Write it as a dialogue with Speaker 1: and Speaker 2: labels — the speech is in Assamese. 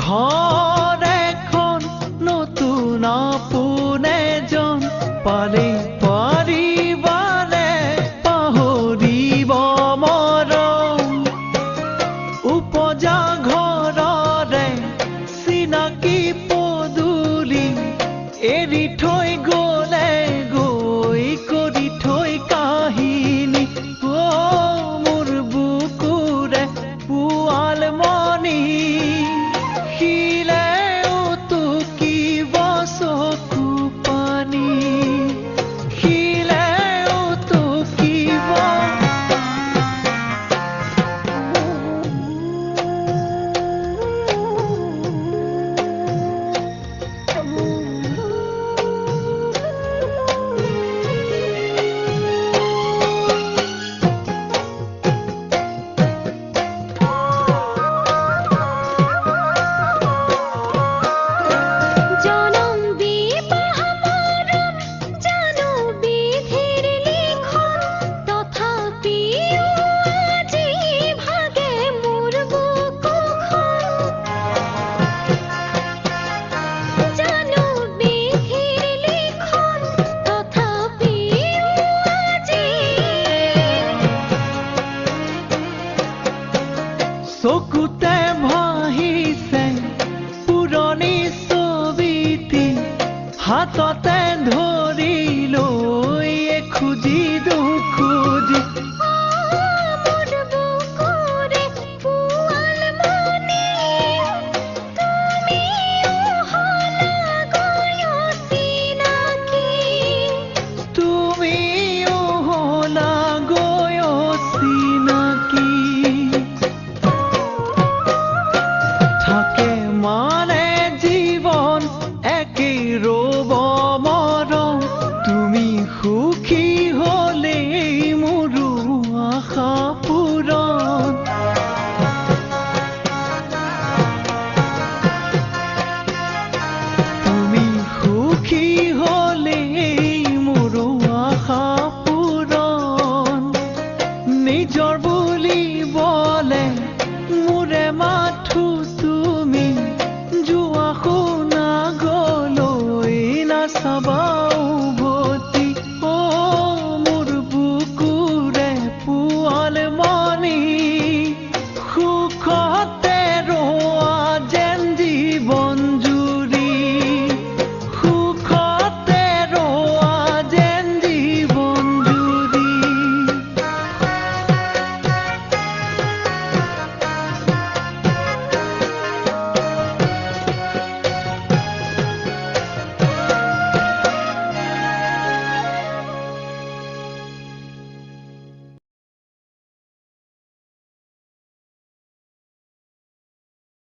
Speaker 1: ঘৰ এখন নতুন আপোন এজন পালে পাৰিবানে পাহৰিব মৰম। উপজা ঘৰৰে চিনাকি পদূলি এৰি থৈ গ'লে গৈ কৰি থৈ কাহিনী। অ' মোৰ বুকুৰে পোৱাল মণি শিলে উটুকিব চকু পানী, শিলে উটুকিব।
Speaker 2: জনম বিবাহ মৰণ জানো বিধিৰ লিখন, তথাপিও আজি ভাগে মোৰ বুকুখন। জানো বিধিৰ লিখন, তথাপিও আজি
Speaker 1: চকুতে ভাহিছে পুৰণি ছবিটি, হাততে